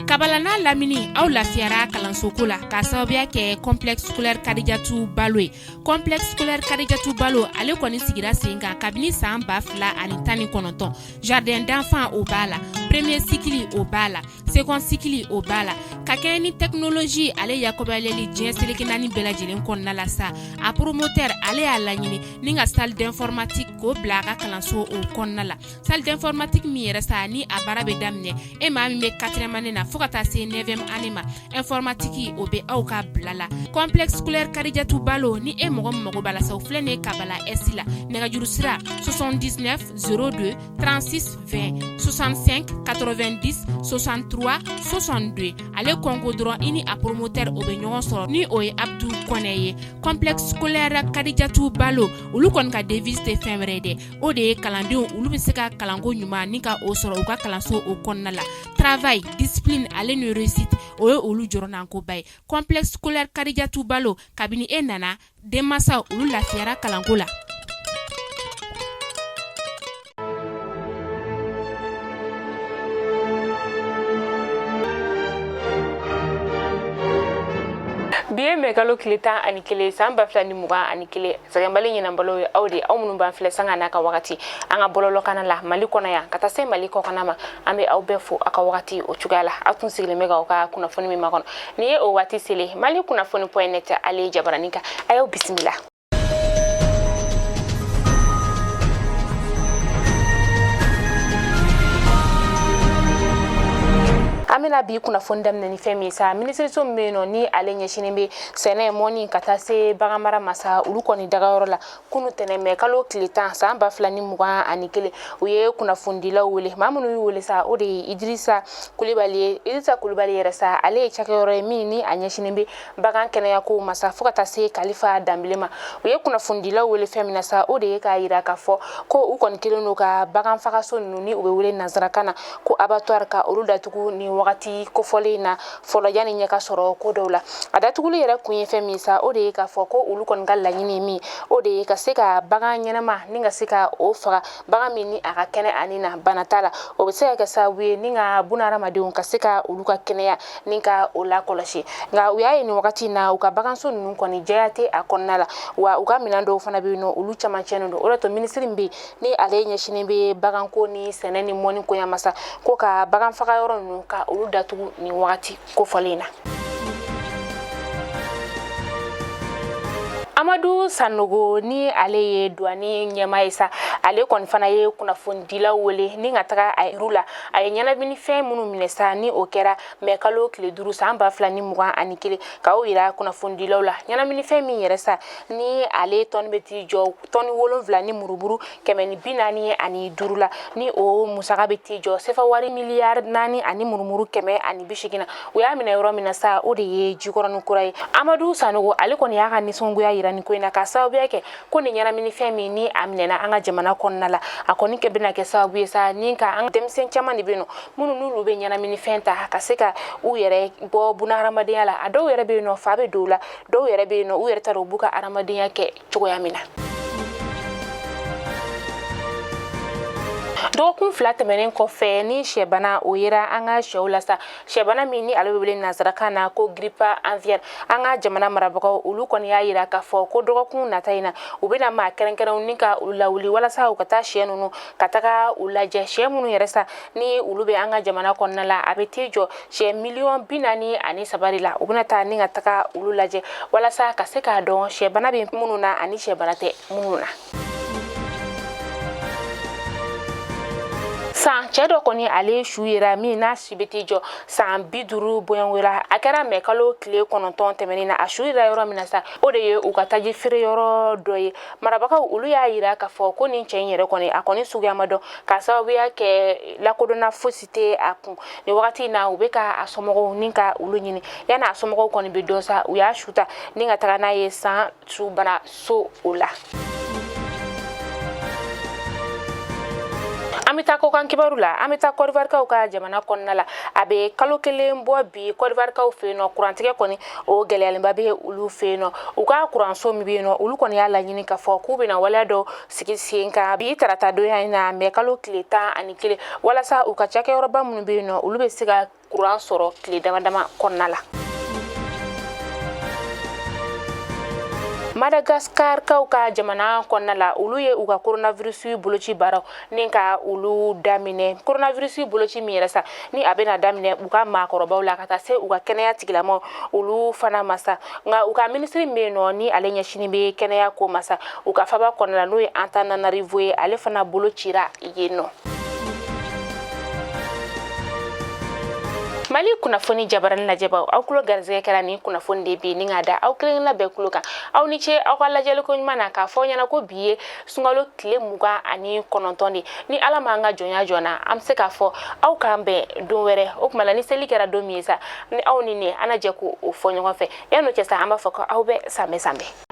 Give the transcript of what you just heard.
Kabala n'a lamini, aw lafiyara kalansoko la k'a sababuya kɛ Complexe scolaire Kadijatu Balo ye. Complexe scolaire Kadijatu Balo, ale kɔni sigira sen kan kabini san 2019. Jardin d'enfant, o b'a la, premier cycle, o b'a la, second cycle, o b'a la. Ka kɛɲɛ ni technologie ale yakɔbayaleli diɲɛ seleke naani bɛɛ lajɛlen kɔnɔna la sa, a promoteur, ale y'a laɲini ni ka salle d'informatique k'o bila a ka kalanso o kɔnɔna la. Salle d'informatique min yɛrɛ sa, ni a baara bɛ daminɛ e maa min bɛ quatrième année na fo ka taa se neuvième année ma, informatique, o bɛ aw ka bila la. Complexe scolaire Kadijatu Balo, ni e mɔgɔ min mago b'a la sa, o filɛ nin ye Kabala Est la. Nɛgɛjuru sira: 79 02 36 20, 65 90 63 62. Ale kɔnko dɔrɔn, i ni a promoteur, o bɛ ɲɔgɔn sɔrɔ, ni o ye Abdu Kɔnɛ ye. Complexe scolaire Kadijatu Balo, olu kɔni ka devise tɛ fɛn wɛrɛ ye dɛ, o de ye kalandenw olu bɛ se ka kalanko ɲuman ni ka o sɔrɔ u ka kalanso o kɔnɔna la. Travail, discipline ale ni réussite, o ye olu jɔrɔnankoba ye. Complexe scolaire Kadijatu Balo, kabini e nana, denmansaw olu lafiyara kalanko la. Bi ye mɛkalo tile 11, san 2021. Sɛgɛnbali ɲinanbalo ye aw de, aw minnu b'an filɛ sanga n'a ka wagati an ka bɔlɔlɔkana la Mali kɔnɔ yan ka taa se Mali kɔkana ma, an bɛ aw bɛɛ fo aw ka wagati o cogoya la. Aw tun sigilen bɛ k'aw ka kunnafoni min makɔnɔ, nin ye o waati selen Mali kunnafoni point net ale jabaranin kan. A y'aw bisimila. An bɛna bi kunnafoni daminɛ ni fɛn min ye sa, minisiriso min bɛ yen nɔ, ni ale ɲɛsinnen bɛ sɛnɛ, mɔni ka taa se baganmara ma sa, olu kɔni dagayɔrɔ la kunu tɛnɛ mɛ kalo tile 10, san 2021, u ye kunnafonidilaw wele. Maa minnu y'u wele sa, o de ye Idirisa Kulibali ye. Idirisa Kulibali yɛrɛ sa, ale ye cakɛyɔrɔ ye min ni a ɲɛsinnen bɛ bagan kɛnɛyako ma sa, fo ka taa se Kalifa Danbele ma. U ye kunnafonidilaw wele fɛn min na sa, o de ye k'a yira k'a fɔ ko u kɔni kɛlen don ka bagan fagaso ninnu, ni u bɛ wele nansarakan na ko abattoir, ka olu datugu ni wagati kofɔlen na fɔlɔ, yanni ɲɛ ka sɔrɔ ko dɔw la. A datuguli yɛrɛ kun ye fɛn min sa, o de ye k'a fɔ ko olu kɔni ka laɲini min, o de ye ka se ka bagan ɲɛnama ni ka se ka o faga, bagan min ni a ka kɛnɛ ani na bana t'a la, o bɛ se ka kɛ sababu ye ni ka bunahadamadenw ka se ka olu ka kɛnɛya ni ka o lakɔlɔsi. Nka u y'a ye nin wagati in na, u ka baganso ninnu kɔni jɛya tɛ a kɔnɔna la, wa u ka minɛn dɔw fana bɛ yen nɔ, olu caman tiɲɛnen don. O de to minisiri min bɛ yen, ni ale ɲɛsinnen bɛ baganko ni sɛnɛ ni mɔni koɲa ma sa, ko ka bagan faga yɔrɔ ninnu ka olu datugu nin wagati kofɔlen in na. Amadu Sanogo, ni ale ye duwani ɲɛmaa ye sa, ale kɔni fana ye kunnafonidilaw wele ni ka taga a yir'u la a ye ɲɛnaminifɛn minnu minɛ sa, ni o kɛra mɛ kalo tile 5, san 2021, k'o yira kunnafonidilaw la. Ɲɛnaminifɛn min yɛrɛ sa, ni ale tɔni bɛ t'i jɔ tɔni 7 ni muruburu 145 la, ni o musaka bɛ t'i jɔ sefa wari miliyari 4 ani murumuru 180 na, u y'a minɛ yɔrɔ min na sa, o de ye Jikɔrɔni Kura ye. Amadu Sanogo, ale kɔni y'a ka nisɔngoya yira nin ko in na, k'a sababuya kɛ ko nin ɲɛnaminifɛn min ni a minɛna an ka jamana kɔnɔna la, a kɔni kɛ bɛna kɛ sababu ye sa ni ka an denmisɛn caman de bɛ yen nɔ minnu n'olu bɛ ɲɛnaminifɛn ta ka se ka u yɛrɛ bɔ bunahadamadenya la. A dɔw yɛrɛ bɛ yen nɔ, fa bɛ don u la, dɔw yɛrɛ bɛ yen nɔ, u yɛrɛ t'a dɔn u b'u ka adamadenya kɛ cogoya min na. Dɔgɔkun 2 tɛmɛnen kɔfɛ ni sɛbana o yera an ka sɛw la sa, sɛbana min ni ale bɛ wele nansarakan na ko grippe aviaire, an ka jamana marabagaw olu kɔni y'a yira k'a fɔ ko dɔgɔkun nata in na, u bɛna maa kɛrɛnkɛrɛnw ni ka u lawuli walasa u ka taa sɛ ninnu ka taga u lajɛ. Sɛ minnu yɛrɛ sa, ni olu bɛ an ka jamana kɔnɔna la, a bɛ t'i jɔ sɛ miliyɔn 43 de la. U bɛna taa ni ka taga olu lajɛ walasa ka se k'a dɔn sɛbana bɛ minnu na ani sɛbana tɛ minnu na. San cɛ dɔ kɔni, ale su yera min n'a si bɛ t'i jɔ san 50 bɔɲɔgɔnko la. A kɛra mɛ kalo tile 9 tɛmɛnen na. A su yera yɔrɔ min na sa, o de ye u ka taji feere yɔrɔ dɔ ye. Marabagaw olu y'a yira k'a fɔ ko nin cɛ in yɛrɛ kɔni, a kɔni suguya ma dɔn, k'a sababuya kɛ lakodɔnna fosi tɛ a kun. Nin wagati in na, u bɛ ka a somɔgɔw ni ka olu ɲini. Yanni a somɔgɔw kɔni bɛ dɔn sa, u y'a su ta ni ka taga n'a ye san subana so o la. An An bɛ taa kɔkan kibaru la. An bɛ taa Kɔdiwarikaw ka jamana kɔnɔna la. A bɛ kalo 1 bɔ bi, Kɔdiwarikaw fɛ yen nɔ, kurantigɛ kɔni o gɛlɛyalenba bɛ olu fɛ yen nɔ. U ka kuranso min bɛ yen nɔ, olu kɔni y'a laɲini k'a fɔ k'u bɛna waleya dɔ sigi sen kan bi tarata donya in na, mɛ kalo tile 11, walasa u ka cakɛyɔrɔba minnu bɛ yen nɔ, olu bɛ se ka kuran sɔrɔ tile dama dama kɔnɔna la. Madagaskarkaw ka jamana kɔnɔna la, olu ye u ka coronavirus boloci baaraw ni ka olu daminɛ. Coronavirus boloci min yɛrɛ sa, ni a bɛna daminɛ u ka maakɔrɔbaw la ka taa se u ka kɛnɛya tigilamaw olu fana ma sa. Nka u ka minisiri min bɛ yen nɔ, ni ale ɲɛsinnen bɛ kɛnɛya ko ma sa u ka faba kɔnɔna la, n'o ye Antananarivo ye, ale fana bolo cira yen nɔ. Mali kunnafoni jabarani lajɛbaw, aw tulo garisɛgɛ kɛra nin kunnafoni de bi ni k'a da aw kelenkelenna bɛɛ tulo kan. Aw ni ce aw ka lajɛliko ɲuman na. K'a fɔ ɲɛna ko bi ye sunkalo tile 29 de. Ni Ala m'an ka jɔnya jɔna, an bɛ se k'a fɔ aw k'an bɛn don wɛrɛ. O tuma la, ni seli kɛra don min ye sa, ni aw ni ne an na jɛ k'o fɔ ɲɔgɔn fɛ. Yan'o cɛ sa, an b'a fɔ ko aw bɛ sanbɛ sanbɛ.